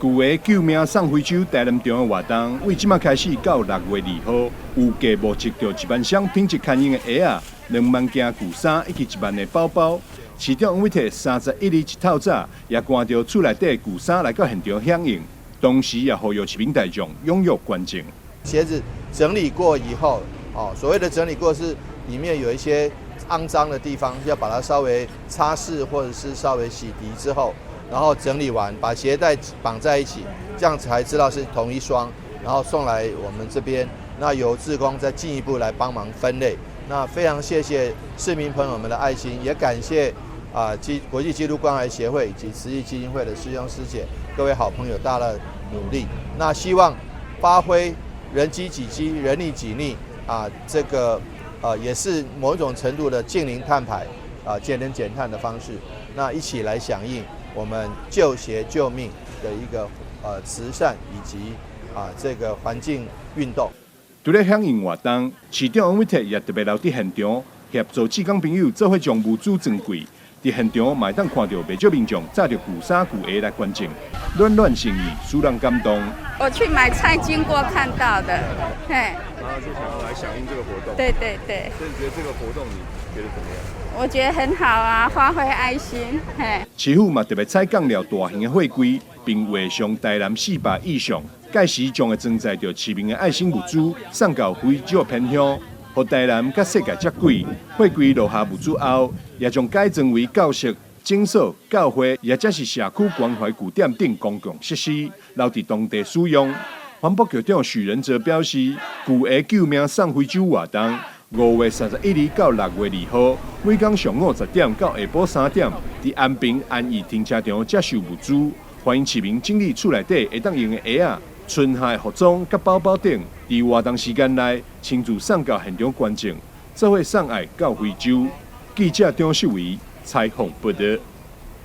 舊鞋救命送非洲台南場的活動，對這馬開始到6月2號，預計募集著1萬雙品質堪用的鞋仔、2萬件舊衫以及1萬个包包。市長黃偉哲31日一透早，也攜著厝內底舊衫來到現場響應，同時也呼籲市民大眾踴躍捐贈。鞋子整理過以後，哦，所謂的整理過是裡面有一些骯髒的地方，要把它稍微擦拭或者是稍微洗滌之後，然後整理完，把鞋帶綁在一起，這樣才知道是同一雙，然後送來我們這邊，那由志工再進一步來幫忙分類。那非常謝謝市民朋友們的愛心，也感謝啊基國際基督關懷協會以及慈濟基金會的師兄師姐各位好朋友大家的努力。那希望發揮人飢己飢，人溺己溺啊，這個也是某一種程度的淨零碳排啊，節能減碳的方式。那一起來響應我們舊鞋救命的一個慈善以及啊這個環境運動。除了響應活動，市長黃偉哲也特別留佇現場協助志工朋友做伙將物資裝櫃。佇現場嘛會當看著袂少民眾紮著舊衫舊鞋來捐贈，暖暖心意，使人感動。我去買菜經過看到的，嘿，然後就想要來響應這個活動。對對對。所以你覺得這個活動你覺得怎麼樣？我覺得很好啊，發揮愛心，嘿。市府嘛特別採購了大型的貨櫃，並畫上台南400意象，屆時將會裝載著市民的愛心物資送到非洲偏鄉，予台南佮世界接軌。貨櫃落下物資後，也將改裝為教室、診所、教會，抑者是社區關懷據點等公共設施，留佇當地使用。環保局長許仁哲表示，舊鞋救命送非洲活動，5月31日到6月2號，每工上午10點到下晡3點，佇安平安義停車場接受物資，歡迎市民整理厝內底會當用的鞋仔、春夏的服裝佮包包等，佇活動時間內親自送到現場捐贈，做伙送愛到非洲。記者張秀維採訪報導。